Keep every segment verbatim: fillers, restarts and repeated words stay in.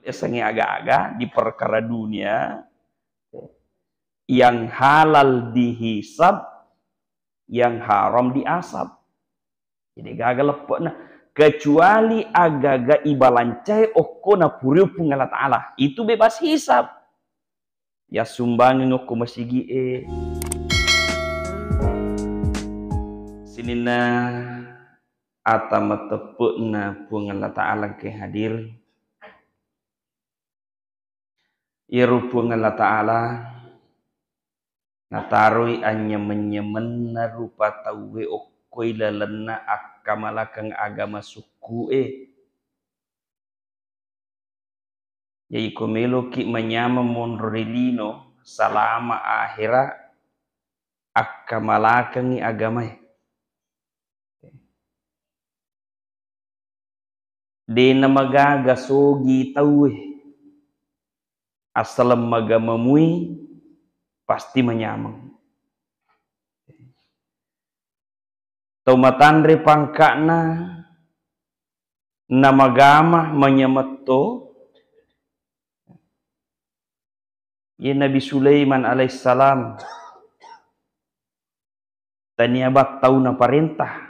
Biasanya aga-aga di perkara dunia, yang halal dihisab, yang haram diasab. Jadi gaga leppe'na. Kecuali agaga ibalancae okko napuriu Puang Allah Ta'ala. Itu bebas hisab. Ya sumbangeng okko masigi'e. Sininna ata mateppe'na Puang Allah Ta'ala ke hadir. Iyaro Puang Allah Ta'ala nataroi anynyameng-nyamenna rupa tauwe okkoi lalenna akkamalakeng agama sukku'e. Jaji ko meloki manyameng monro ri lino, salama ahera, akkamalakengngi agamae. De namagaga sogi tauwe. Assaleng magamamui pasti manyameng. Tau matanre pangka'na namagama manyametto, ye Nabi Sulaiman alaihissalam. Tania battau naparenta.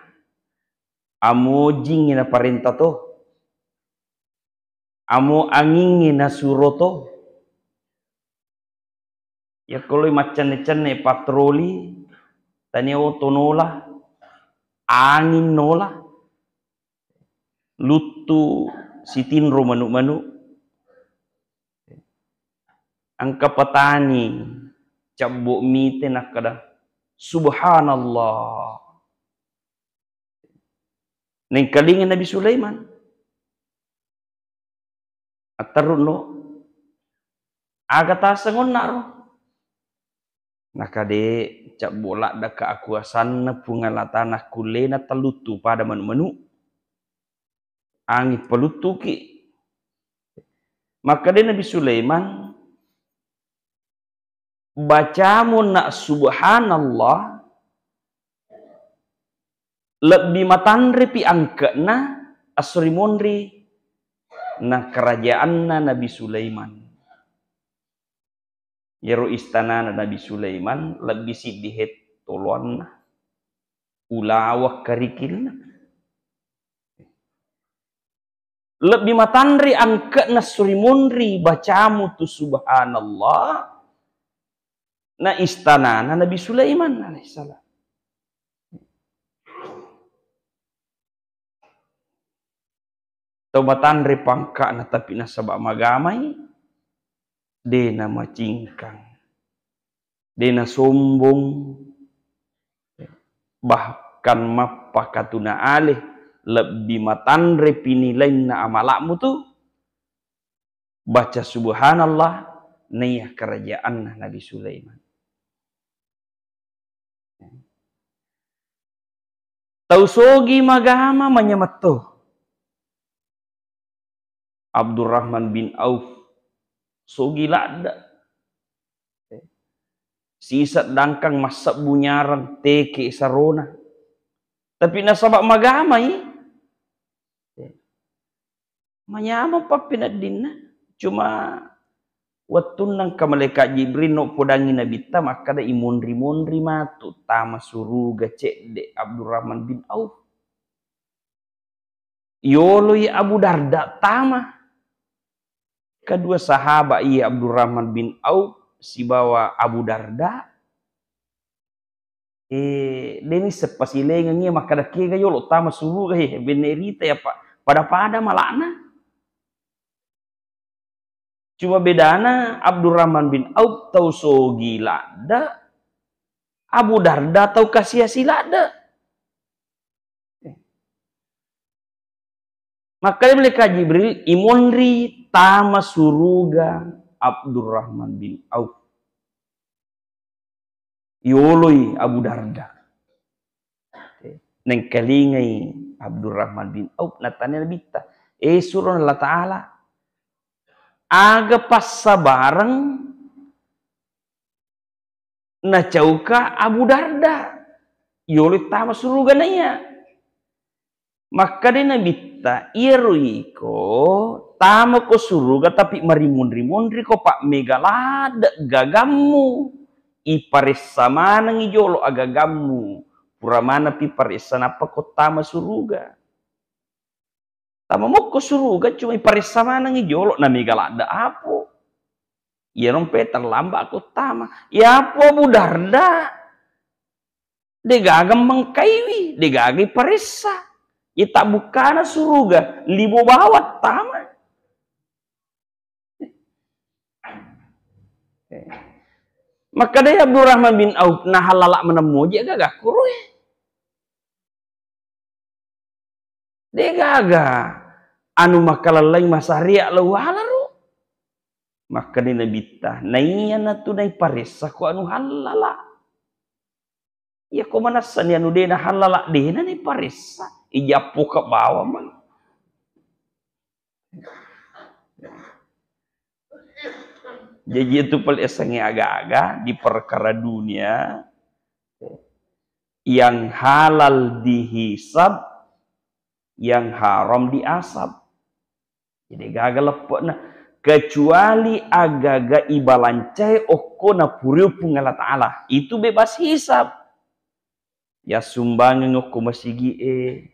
Amo jingngi naparenta to. Amo angingngi nasuro to. Yakko loi maccenne-cenne patroli, tania oto nola, angin nola, luttu sitinro manu-manu. Engka petani cabbo mite nakkeda, "Subhanallah." Nengkalinga Nabi Sulaiman. Atterru'no, aga taseng onnaro? Nakade cabbo ladde kaakuasanna Puang Allah Ta'ala nakkullena telluttu pada manu-manu. Anging paluttuki. Makkade Nabi Sulaiman, bacamu na subhanallah, lebbi matanrepi angke'na esso ri monri na kerajaanna Nabi Sulaiman. Iyaro istanana Nabi Sulaiman lebbi siddi hektoloanna, ulaweng karikilna. Lebbi matanre angke'na esso ri monri bacamu tu subhanallah, na istanana Nabi Sulaiman alaihissalam. Tau matanre pangka'na, tapi nasaba magamai, de namacingkang, de nasombong, bahkan mappakatuna ale, lebbi matanre pinilainna amala'mu tu, baca subhanallah, naiya kerajaanna Nabi Sulaiman. Tau sogi magama manyametto. Abdurrahman bin Auf sogi ladde. Siseng dangkang massebbu nyareng teke sarona. Tapi nasaba magamai, manyameng pappeneddinna. Cuma wettunna engka malaikat Jibril no podangi Nabitta, makkeda, "Imonri-monri matu tama suruga cedde Abdurrahman bin Auf." Yoloi Abu Darda tama. Kedua sahabat iya Abdurrahman bin Auf sibawa Abu Darda, eh, deni seppasilengengngi makkeda, "Kega yolo tama suruga he, benne rita ya, Pak. Pada-pada malakna." Cuma bedana Abdurrahman bin Auf tau sogi ladde, Abu Darda tau kasiasi ladde. Makkeda malaikat Jibril, "Imonri tama suruga Abdurrahman bin Auf." Yoloi Abu Darda. Nengkalingai Abdurrahman bin Auf, natanya Nabitta, "Eh, surona Allah Ta'ala, aga passabareng nacauka Abu Darda yoloi tama suruga naiya?" Makkeda Nabitta, "Iyaro iko Tamako suruga tapi marimunri-munriko, Pak, mega ladde gagammu. Iparessa manengi jolo agagammu. Pura manapi paressa nappako tama suruga. Tama mokko suruga cuma iparessa manengi jolo na mega ladde apo. Iyaro mpe terlambat ko tama. Ya Abu Darda. Degaga mengkaiwi, degaga iparessa. Ita bukkana suruga, libo bawang tama. Makkeda Abdurrahman bin Auf, "Nahallala menemmoji agaga kuroe." Degaga anu makalallai masariat lao walaro. Makkeda Nabitta, "Naiya natu naiparessa ko anu hallala." Iya ko manessani anu dena hallala, dena naiparessa. Ijappoka bawang mani. Jaji itu pale esengnge aga-aga di perkara dunia, yang halal dihisab, yang haram diasab. Jadi gaga leppe'na. Kecuali agaga ibalancae okko napuriu Puang Allah Ta'ala. Itu bebas hisab. Ya sumbangeng okko masigi'e,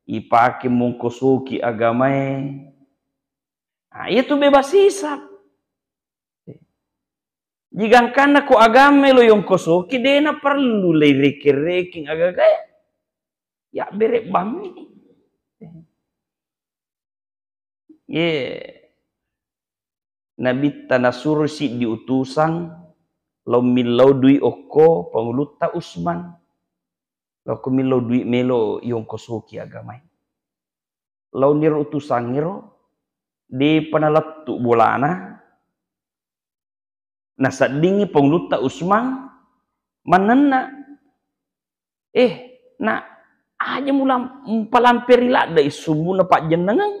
ipake mongkosoki agamae. Nah, itu bebas hisab. Jigangkanna ko agama lo yongkosoki, dena perlu lei reke-rekeng agagae. Ya bere bammi. Ye, Nabitta nasuro siddi utusang lao millau dui okko Pangulutta Usman. Lao ko millau dui melo yongkosoki agamae. Lao niro utusangngero, depa nalettu bolana, naseddingngi Pangulutta Usman mannenna. Eh, na aja mulam-, mpalamperi ladde issumbunna pajjennengeng.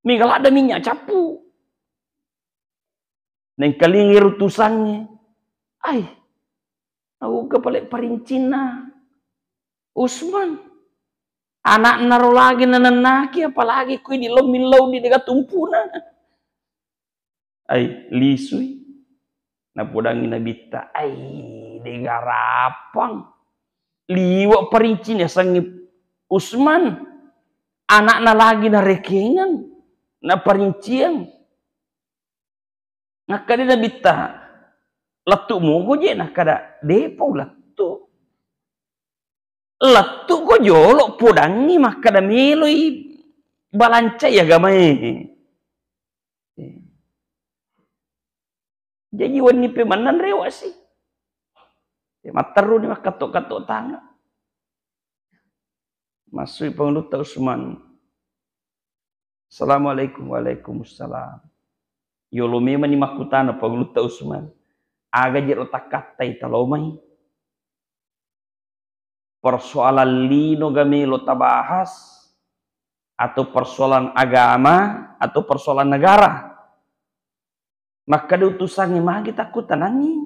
Mega ladde minyak cappu. Nengkalingi rutusangnge. Ai, nauga pale parincinna Usman. Anakna ro lagi nanennaki, apalagi kui di lo millau di dega tumpuna. Ai, lisui. Napodangi Nabitta, ai, dega rapang. Liwa parincing yasengnge Usman. Anakna lagi narekengeng, naparinciang. Nakkeda Nabitta, lettu mugo je, nakkeda, depa ulettu. Lettuko jolo, podangngi makkeda meloi balancai agamae. Jaji wenni pe mennang rewasi. Matterruni makkatto-katto tangnga. Massui Pangulutta Usman. Assalamualaikum. Waalaikumsalam. Yolo memang ni makkutana Pangulutta Usman. Aga je ro takkattai talomai. Persoalan lino ga melo tabahas, atau persoalan agama, atau persoalan negara. Makkeda utusangnge, magi takkutanangngi.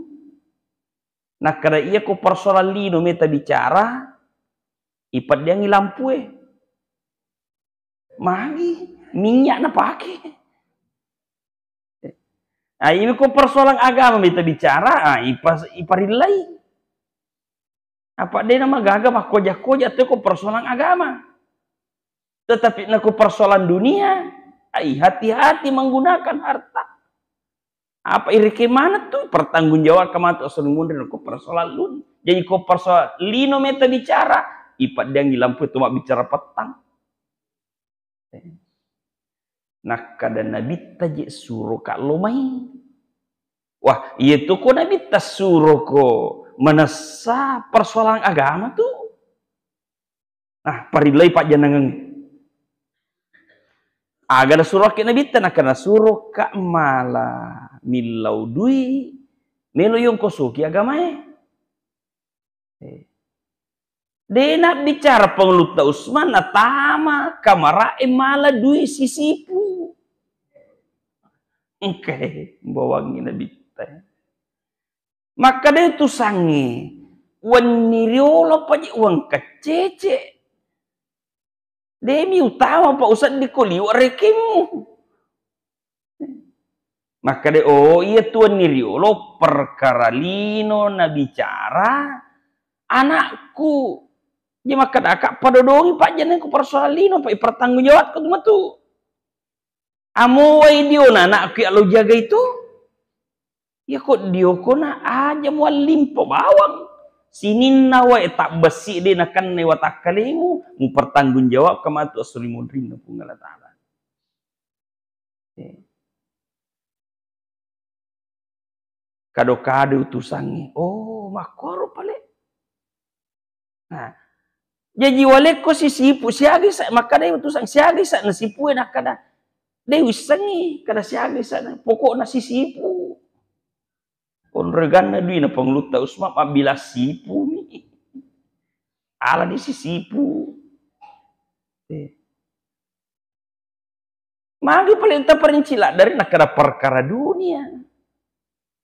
Nakkeda, iya ko persoalan lino meta bicara, ipeddiangngi lampue. Magi minyak napake. Ah, iya ko persoalan agama meta bicara, ah, ipas-, iparillai. Apa dena magaga makkoja-koja tu ko persoalan agama. Tetapi nako persoalan dunia, ai hati-hati menggunakan harta. Apa irike mana tu pertanggungjawab kematu asal munri nako persoalan lun. Jadi ko persoalan lino meta bicara, ipaddiangi lampu itu mak bicara petang. Nakkeda Nabitta je suroka lo mai. Wah, iya tu ko Nabitta suroko manessa persoalan agama tu. Nah, parillai pajjennengeng. Aga nasuroki Nabitta, nakkeda nasuroka mala millau dui, melo yongkosoki agamae. Eh. De nabbicara Pangulutta Usman, natama kamarae mala dui sisipu. Engkae, bawangi Nabitta. Makkeda utusangnge, wenni riolo paje uang keccece. Demi utama pa useddiko liwa rekemmu. Makkeda, "Oh, iya tuanni riolo perkara lino nabicara anakku." Jadi makkeda, "Kak, padodongi pajjanengku persoalan lino, pa ipertanggung jawabko tu matu." Amo wai dio na anakku ya lo jaga itu. Ya kok dio ko na aja muallimpa bawang. Sininna wae tabbessi de nakennai watakkalemu, mupertanggung jawab ka matu assuri munrinna Puang Allah Ta'ala. Eh. Kado-kado utusangnge. Oh, makkoro pale. Nah, jaji walekko sisipu, siaga sa, makkada utusan, siaga sa nasipue nakkada. De wissengi kada siaga sa, pokokna sisipu. Onreganna dui na Pangulutta Usma mabbila sipu mi. Ala ni sisipu. Eh. Magi paling taperinci laddari nakkeda perkara dunia.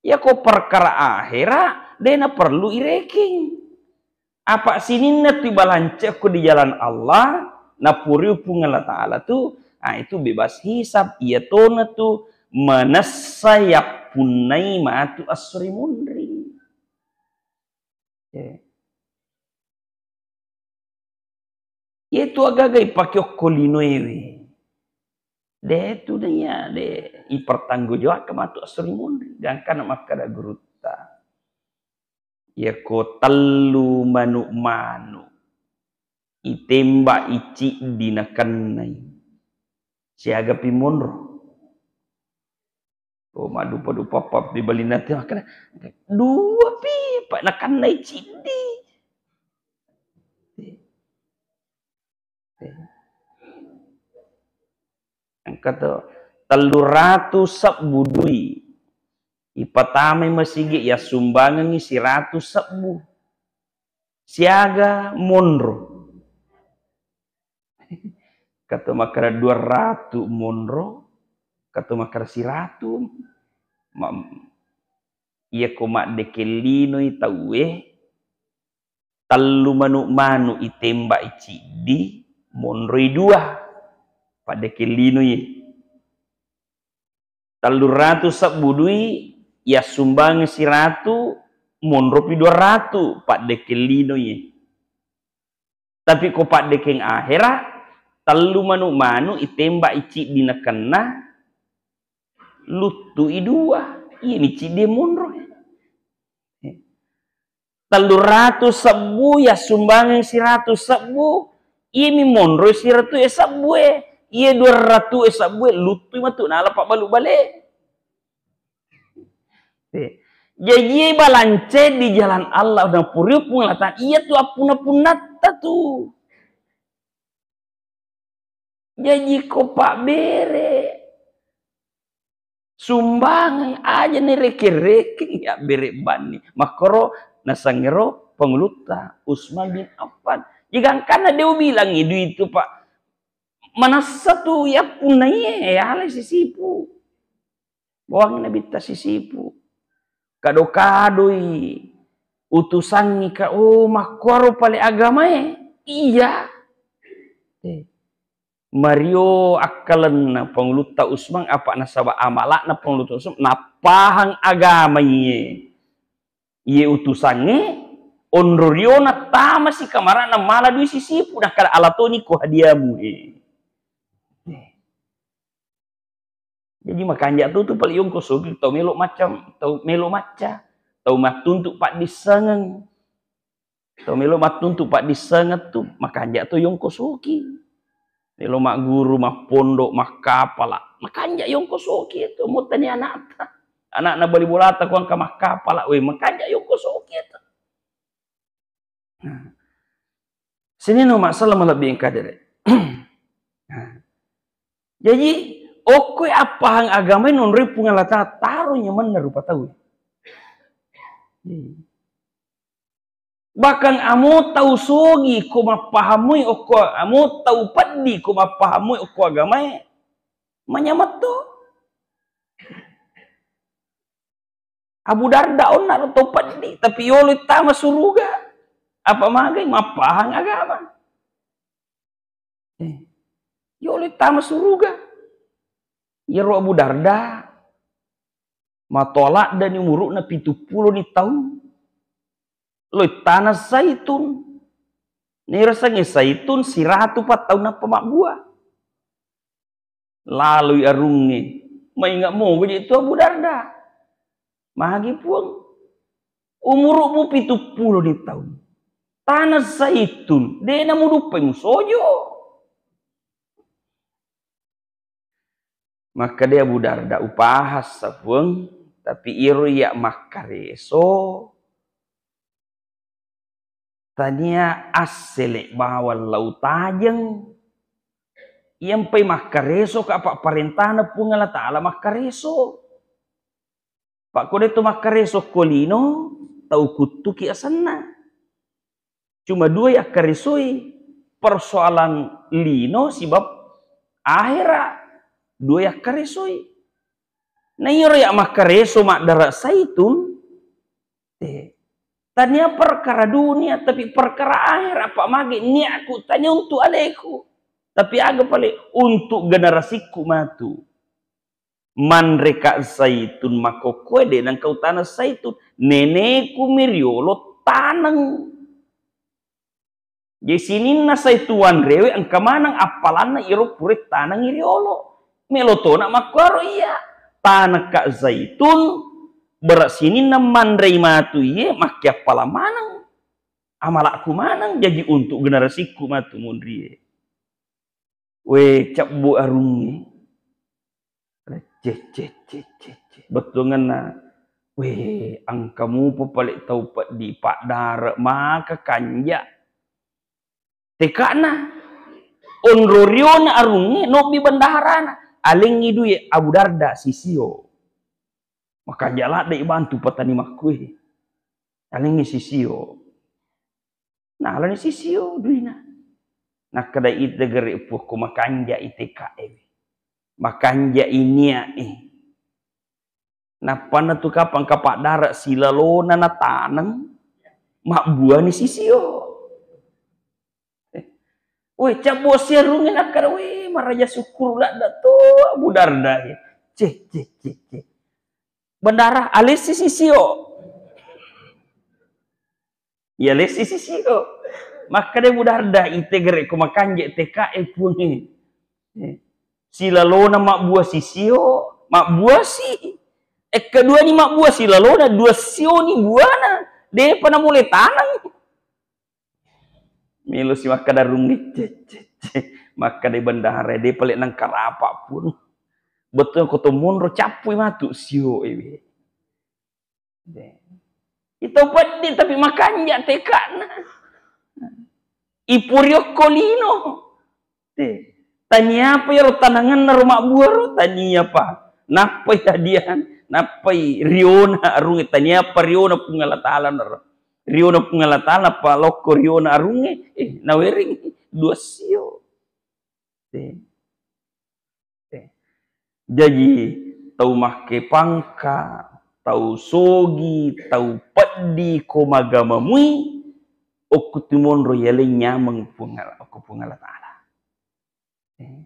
Yako perkara ahera, de naperlu ireking. Apa sininna tu ibalanca ko di jalan Allah, napuriu Puang Allah Ta'ala tu, ah, itu bebas hisab. Iya tona tu manessa yappunnai matu assuri munri. Ya. Yetu agaga ipake okko linoewe. De tu naiya, de ipertanggung jawab ka matu assuri munri. Gangkana makkada gurutta. Yako tellu manu-manu itembak iciddi nakennai. Siaga pi monro. Oh, maddupa-dupa pa pi balinna te makkeda, "Dua pi, pa nakennai ciddi." Engka to, tellu ratu sebbu dui. Ipatamai masigi, yassumbangengi siratu sebbu. Siaga monro. Kato makkeda dua ratu monro, kato makkeda siratu. Ma-, iyako maddekeng linoi tauwe, tellu manu-manu itembak iciddi, monroi dua. Paddekeng linoi. Tellu ratu sebbu dui, yassumbangi siratu, monropi dua ratu, paddekeng linoe. Tapi ko paddekeng ahera, tellu manu-manu itembak iciddi nakenna, luttui dua, iyami ciddi monro. Tellu ratu sebbu, yassumbangi siratu sebbu, iyami monroi siratu e sebbu e, iya dua ratu e sebbu e, luttui matu nala pabbalu bale. Eh, jaji balancae di jalan Allah, napuriu Puang Allah Ta'ala, iya tu appunna-punnatta tu. Jaji ko pabbere, sumbangan aja ni reke-reke ya bere banni. Makkoro nasangero Pangulutta Utsman bin Affan. Jika angkana de ubilangi duit tu, Pak, manassa tu ya punna iye, ya alai sisipu. Bawangi Nabitta sisipu. Kado-kadoi utusangngi ka, oh, makkuaro pale agamae? Iya. Eh. Mario akkalenna Pangulutta Utsman, apa nasaba amalakna Pangulutta Utsman, nappahang agama iye. Iye utusangnge, onro riona tamasi kamarana mala dui sisipu, nakkada, "Ala toni ko hadiamu e." Eh. Jaji makanja tu, tu pale yongko soki tau melo macca, tau melo macca, tau mattuntu paddissengeng. Tau melo mattuntu paddissengeng tu makanja tu yongko soki. Melo magguru, mappondo, makkapala, makanja yongko soki tu, mottani anakta. Anakna bali bolata ko engka makkapala, we, makanja yongko soki tu. Nah. Sininna masalah malebbi engka dere. Nah. Jaji, okko appahang agamae nonroi Puang Allah Ta'ala, taro nyamenna rupa tau. Bahkan amo tau sogi ko mappahammoi okko, amo tau peddi ko mappahammoi okko agamae, manyameng to. Abu Darda onna ro to peddi, tapi yolo tama suruga. Apa magai? Mappahang agama. Eh. Yolo tama suruga. Iyaro Abu Darda, matoa laddani umuru'na pitu puloni taung. Lo tana zaitun. Nirasengnge zaitun siratu pa taung nappa mabbua. Laloi arungnge. Mainga mogo je tu Abu Darda. Magi Puang. Umuru'mu pitu puloni taung. Tana zaitun. De namuduppai musojo. Makkeda Abu Darda, "Upahassa, Puang, tapi iyaro iya makkareso, tania assele bawang lao tajeng, iyampai makkareso ka apa parentana Puang Allah Ta'ala makkareso." Pakko de to makkareso ko lino, tau kuttuki asenna. Cuma dua yakkaresoi, persoalan lino sibab ahera, dua yakkaresoi. Na iyaro ya makkareso maddara zaitun, eh, tania perkara dunia, tapi perkara ahera, apa mage niaku tania untuk aleku. Tapi aga pale untuk generasikku matu. Manreka zaitun makkokkoe de nengka utana zaitun. Neneku mi riolo taneng. Jadi sininna zaitun wanrewe engka maneng appalanna iro pura tanengi riolo. Melo tona makkuaro iya. Tanekka zaitun, berak sininna manrei matu iye makkeappalang maneng. Amalakku maneng jaji untuk generasikku matu munrie. We, cabbu arungnge. Ceh, ceh, ceh, ceh, ceh. Bettuangenna, we, engka mupa pale tau peddi, paddare maka kanja. Tekana, onro riona arungnge, nobbi bendaharana. Alengngi dui Abu Darda, sisio. Makanja ladde bantu patani makkue. Alengngi sisio. Nalani sisio duina. Nakkeda ite gere puakko makanja i tekae. Makanja i niae. Nappanna tu kapang kapaddara silalona nataneng, mabbuani sisio. Eh. Woi, cabbo siarungnge nakkeda, woi, maraja sukkuru ladda to Abu Darda. Ceh, ceh, ceh, ceh. Bendara, alessi sisio. Iya lessi sisio. Makkeda Abu Darda, ite gere ko makanje tekae pungi. Eh. Silalona mabbua sisio, mabbuasi. Eh, keduani mabbua silalona, dua sioni buana. Depa namule taneng. Melo si makkeda rungnge, ceh, ceh, ceh. Makkeda bendahara, de pale nengka rapa pun. Betul ko to monro cappui matu sio ewe. De. Ito peddi tapi makanja tekana. Ipuriokko lino. Te. Taniapa iyaro tanangenna ro mabbuaro? Taniapa. Nappai hadiah, nappai riona arungnge, taniapa riona Puang Allah Taala naro. Riona Puang Allah Taala nappa lokko riona arungnge, eh, nawereng dua sio. Te. Te. Jaji, tau makke pangka, tau sogi, tau peddi ko magamamui, okko timonro yaleng nyameng Puang Allah, okko Puang Allah Taala. Eh.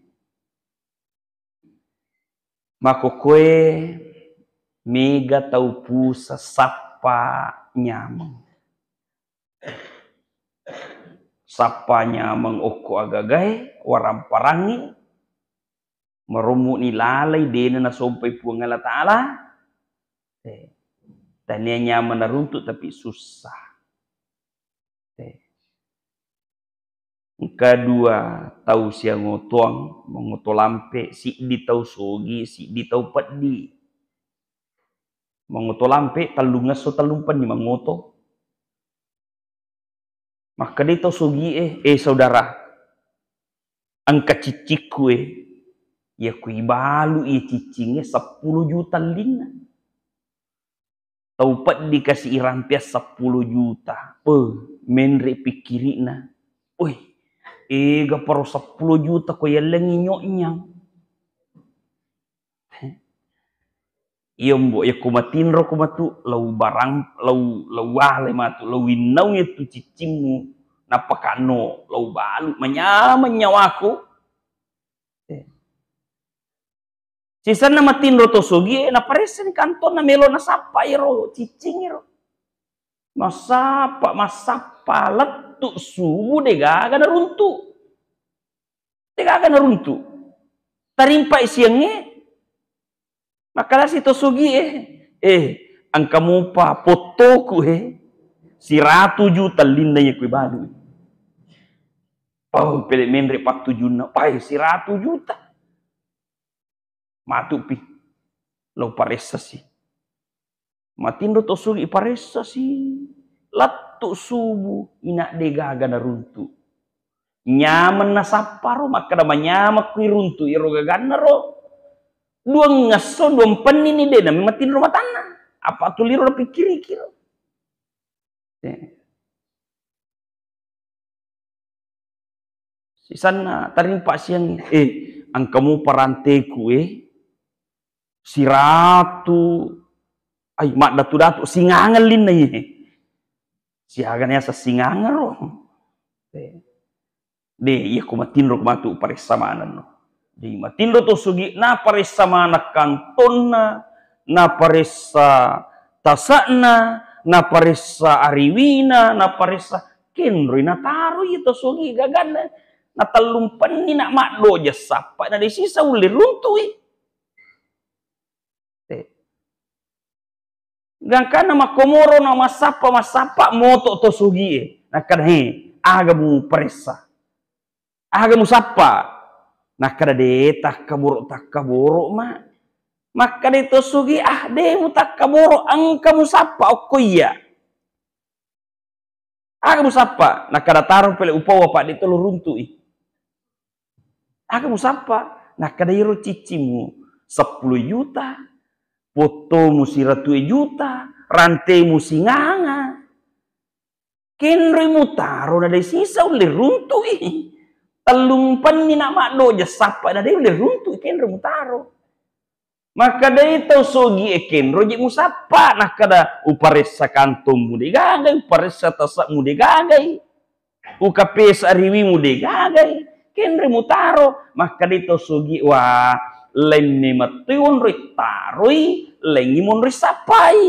Makkokkoe mega tau pusa sappa nyameng. Sappa nyameng okko agagae, waramparangngi, marommu'ni lalai, dena nasompai Puang Allah Taala. Eh, tania nyameng naruntuk, tapi susah. Eh. Engka dua tau siangotoang, mangoto lampe, siddi tau sogi, siddi tau peddi. Mangoto lampe, tellungesso tellumpenni mangoto. Makkedai tau sogie, "Eh, saudara, engka ciccikku, eh. Iya ku ibalu iya ciccingnge seppulo juta ellinna." Tau peddi kasi irampia seppulo juta. Beuh, menre pikkiri'na. Woi, ega paro seppulo juta ko yellengngi nyoknyang. Iya, Mbo, iya ko matinro ko matu, lau barang, lau, lau wale matu, lau winnau iya tu ciccimmu, nappa kanno, lau balu, manyameng nyawaku. Sisenna matinro to sugi e, naparessani kantonna melo nasappa iro ciccing iro. Massappa, massappa, lettu subu degaga naruntu. Degaga naruntu. Tarimpai siangnge, makkalasi to sugi e, eh, engka mupa pottoku e, siratu juta linna iya kui balu. Pau pele menre pattujunna, pai siratu juta. Matupi. Lo paressasi. Matinro to sugi paressasi. Lettu subu ina degaga naruntu. Nyameng nasapparo, makkeda manyameng kui runtu iro gaganna ro. Duang ngesso, duang pennini de nami matinro matanna. Apa tuliro napikkirikiro. Eh. Sisanna tarimpa siang, eh, engka mupa ranteku, eh, siratu, ai, maddatu-datu, singangeng linna, eh. Siaga niaseng singangeng ro. Eh. De, iya ko matinro matu paressa manenno. Jadi matinro to sugi, naparessa maneng kantonna, naparessa tasakna, naparessa ariwina, naparessa kenroi nataro iya to sugi gaganna. Natellumpenni na maddoja sappa na de sisa ulle runtui. Eh. Gangkanna makkomoro na massappa-massappa moto to sugi e. Nakkeda, "He, aga mu paressa? Aga mu sappa?" Nakkeda, "De takkaboro-takkaboro, Ma." Makkeda to sugi, "Ah, de mu takkaboro, engka mu sappa okko iya." Aga musappa? Nakkeda, "Taro pele upawa, Pak, de tolo runtu'i." Aga musappa? Nakkeda, "Iro ciccimu seppulo juta, pottomu siratu juta, rantemu singanga. Kenroi mutaro na de sisa ulle runtu'i. Tellumpenni na maddoja sappa na de ulle runtu'i, kenroi mutaro." Makkedai tau sogi e, "Kenro je musappa." Nakkeda, "Uparessa kantongmu de gagai, uparessa tasakmu de gagai, ukapesa riwimu de gagai, kenre mutaro." Makkedai tau sogi, "Wah, laing memettui onroi taroi, laingi monroi sappai."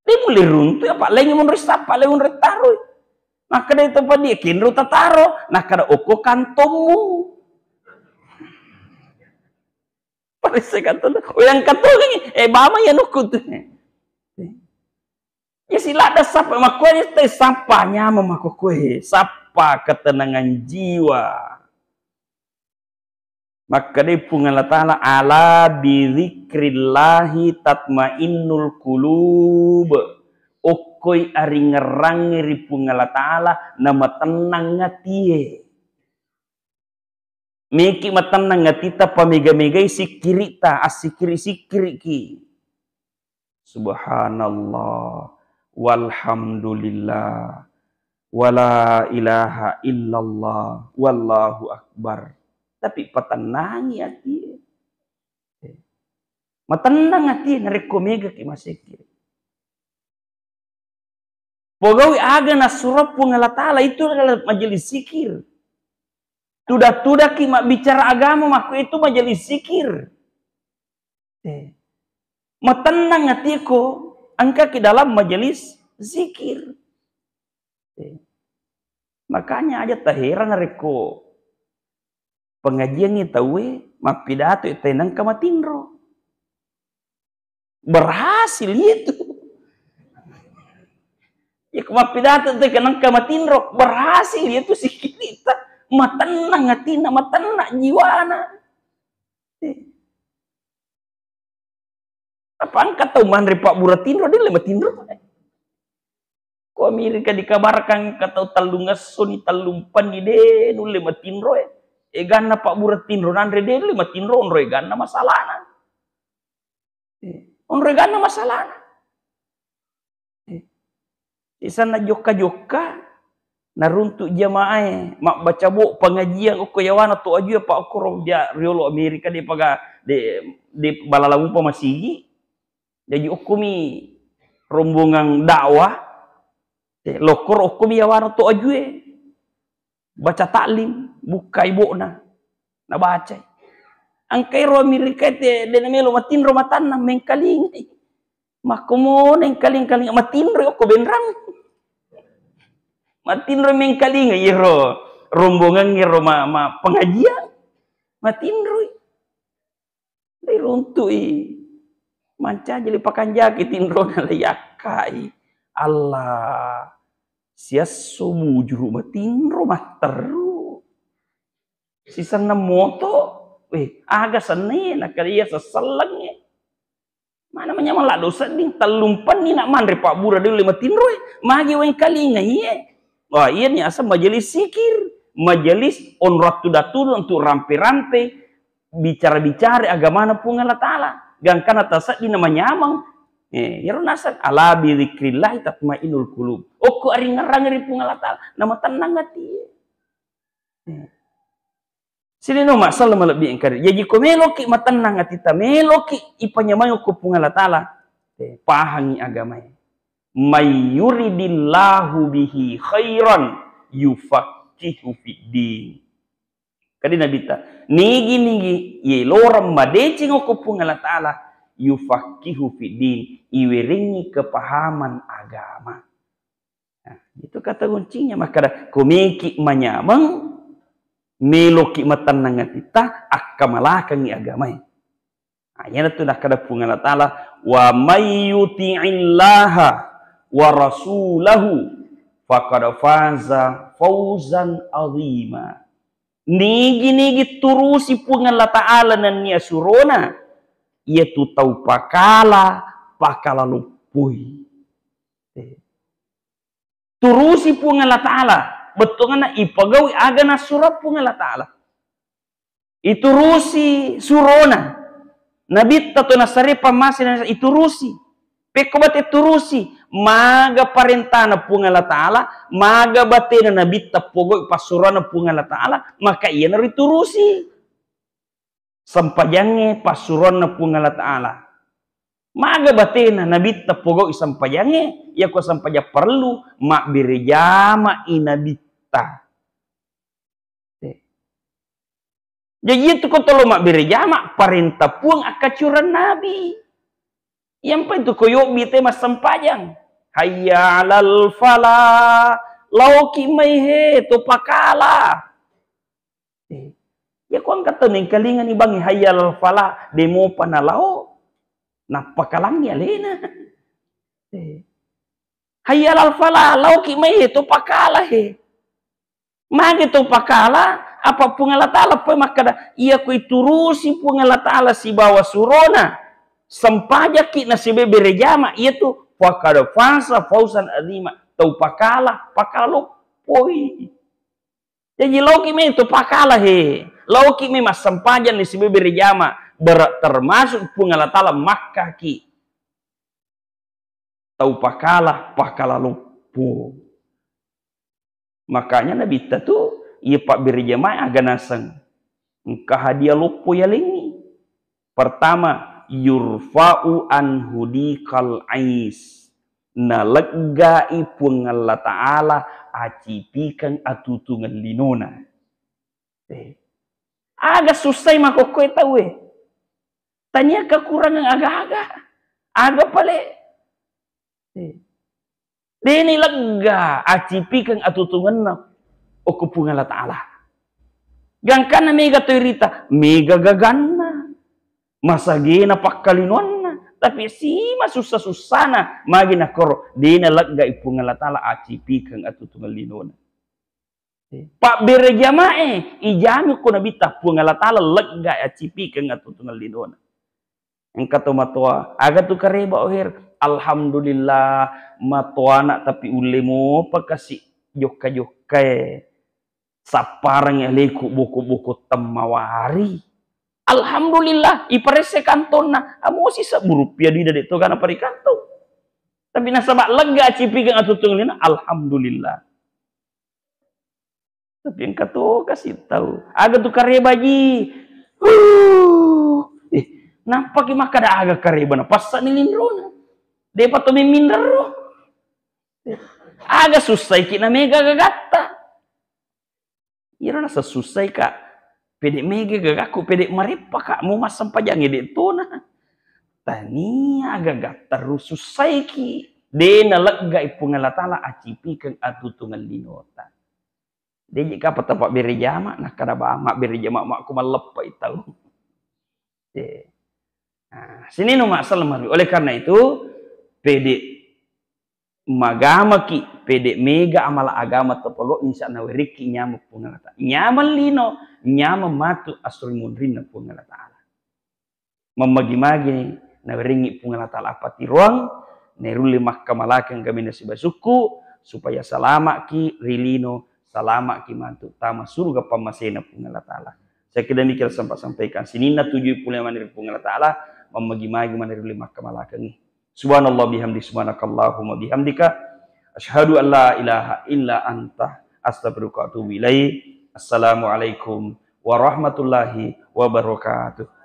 De mulle runtu, apa laingi monroi sappa, laingi monroi taroi. Makkedai to padi, "Kenro tataro?" Nakkeda, "Okko kantongmu." Paresse kantong. Oh, yang kantong ini, eh, bama ya nukku tu. Ya, silada sappa, makkuani te sappa nyameng makkokkoe, sappa ketenangan jiwa. Makkedai Puang Allah Ta'ala, "Ala bidzikrillahi tatmainnul qulub." Okkoi aringerrangnge ri Puang Allah Ta'ala, namatennang atie. Meki matennang atita, pamega-megai sikkiri'ta, assikiri-sikkiriki. Subhanallah, walhamdulillah, wala ilaha illallah, wallahu akbar. Tapi patennangi atie. Matennang atie narekko megaki masekkiri. Pogau'i aga nassuro Puang Allah Ta'ala, itu adalah majelis zikir. Tuda-tudaki mabbicara agama, makko itu majelis zikir. Eh. Matennang atiko, engkaki dalam majelis zikir. Eh. Makanya aja taheran narekko pengajiangngi tauwe, mappidato tenengka matinro. Berhasil itu. Ya, ko mappidato te kenengka matinro, berhasil itu sikkiri'ta. Matennang atina, matennang jiwana. Eh. Apa engka tau manre pabbura tinro, de le matinro. Ko Amerika dikabarkan engka tau tellung essoni, tellumpenni, de nulle matinro e. Eganna pabbura tinro nanre, de nulle matinro, onro eganna masalana. Eh, onro eganna masalana. Eh, sisanna jokka-jokka, naruntu jamaah e, mabbaca bo, pengajian okko yawana to ajue, pa okkoro dia riolo Amerika de paga, de, de balala mupa masigi. Jaji okkomi rombongan dakwah, eh, lokkoro okkomi yawana to ajue. Baca taklim, bukkai bo'na, nabacai. Engka ero Amerika te, de' namelo matinro matanna, mengkalingai. Makkomo nengkaling-kaling matinro okko benrang. Matinro mengkalingai ero rombongan ero ma, ma pengajian. Matinroi. Riruntui. Mancaji le pakanjaki tinrona le yakkai. Allah. Siasso bujuru matinro matteru. Sisenna moto. Weh, aga senne nakkalia sessellengnge. Mana manyameng laddo sedding tellumpenni nak manre pabbura de' ulle matinroe. Magi wengkalingai e. Wah, iya ni aseng majelis sikir, majelis onrong tudang-tudang untuk rampe-rampe, bicara-bicara agamana Puang Allah Ta'ala. Gangkana tasedding namanyameng. Eh, iyaro naseng, "Ala bi dzikrillahi tatmainnul qulub." Okko aringngerang ri Puang Allah Ta'ala, namatennang ati. Eh. Silino masalah malebbi engkari. Jaji ko meloki matennang atita, meloki ipanyameng okko Puang Allah Ta'ala. Eh, pahangi agamae. "May yuridillahu bihi khairan yufaqihu fid din." Kadi Nabitta, "Nigi-nigi yeloreng madeceng okko Puang Allah Ta'ala, yufaqihu fid din, iwerengngi kepahaman agama." Nah, itu kata kuncinya. Makkada, ko meki manyameng, meloki matennang atita, akkamalakangi agamae. Nah, iyanatu nakkada Puang Allah Ta'ala, "Wa may yuti'illaha wa rasulahu faqad faza fauzan azima." Nigi-nigi turusi Puang Allah Ta'ala nennia surona, iyatu tau pakala, pakala loppoi. Eh. Turusi Puang Allah Ta'ala, bettuanna ipagaui aga nassuro Puang Allah Ta'ala. Iturusi surona. Nabitta to nassare pammase na iturusi. Pekko bate turusi, maga parentana Puang Allah Ta'ala, maga batena Nabitta pogau passuroanna Puang Allah Ta'ala, maka iyanaro iturusi. Sempajangnge passuroanna Puang Allah Ta'ala. Maga batena Nabitta pogau sempajangnge, iyako sempajang parellu, mabbere jama'i Nabitta. Eh. Jaji, itu ko tolo mabbere jama, parenta Puang akkaccureng Nabi. Iyampa itu ko yobbi te massempajang. "Hayya 'alal falah, laoki mai he, to pakala." Eh, iyako engka tau nengkalingani bangngi, "Hayya 'alal falah", de mopa nalao. Nappakalangngi alena. Eh. "Hayya 'alal falah, laoki mai he, to pakala he." Magi to pakala, apa Puang Allah Ta'ala poi makkada, iyako iturusi Puang Allah Ta'ala sibawa surona, sempajakki nasibebere jama, iyatu faqad faza fauzan azima, tau pakala, pakala loppoi. Jaji, laoki mai to pakala he, laoki mai massempajang nasibebere jama, ber-, termasuk Puang Allah Ta'ala makkaki. Tau pakala, pakala loppo. Makanya Nabitta tu, iya pabbere jamae aga naseng. Engka hadiah loppo yalengngi. Pertama, yurfa'u anhu diqal ais. Naleggai Puang Allah Ta'ala acipikeng atutungeng linona. Eh. Aga sussai makkokkoe tauwe. Tania kekurangan aga-aga. Aga pale. Eh. Deni lega acipikeng atutungenna okko Puang Allah Ta'ala. Gangkanna mega to irita, mega gaganna, masagena pakkalinoanna, tapi sima sussa-sussana, magi nakkoro, dena leggai Puang Allah Ta'ala acipikeng atutungeng linona. Pabbere jamae, ijami ko Nabitta, Puang Allah Ta'ala legga acipikeng atutungeng linona. Engka to matoa, aga tu kareba oher, alhamdulillah, matoana tapi ulle mopa kasi jokka-jokkae. Sappareng aleku boko-boko temmawari. Alhamdulillah, iparesse kantonna, amosi sebbu rupiah dui dade to gana pari kantong. Tapi nasaba legga acipikeng atutungeng linona, alhamdulillah. Tapi engka to kasi tau. Aga tu kareba ji. Huh. Eh, nappaki makkada aga kareba na passani linrona. Depa to memminrero. Aga sussaiki na mega gagatta. Iyaro naseng sussaika. Pede mega gagaku, pede mareppaka, mu massempajangnge de tona. Tania gaga terus sussaiki. De naleggai Puang Allah Ta'ala acipikeng atutungeng linota. Deji kapang tapabbere jama, nakkada bama bere jama makku malleppai tau. Eh. Nah, sinino maksal mari. Oleh karena itu, pede magamaki, pede mega amala agama topolo, insya Allah nawerikki nyameng Puang Allah Ta'ala. Nyameng lino, nyameng matu asri munrinna Puang Allah Ta'ala. Mammagi-magi nawerengngi Puang Allah Ta'ala apatiroang, nairulle makkamalakeng gamena sibasukku, supaya salama'ki ri lino, salama'ki matu tama suruga pammasena Puang Allah Ta'ala. Saya kira demikian sempat sampaikan. Sininna tuju pole mani ri Puang Allah Ta'ala, mammagi-magi mani ri makkamalakengngi. Subhanallah bihamdi, subhanakallahumma bihamdika, asyhadu an la ilaha illa anta, astaghfiruka wa atubu ilaik. Assalamualaikum warahmatullahi wabarakatuh.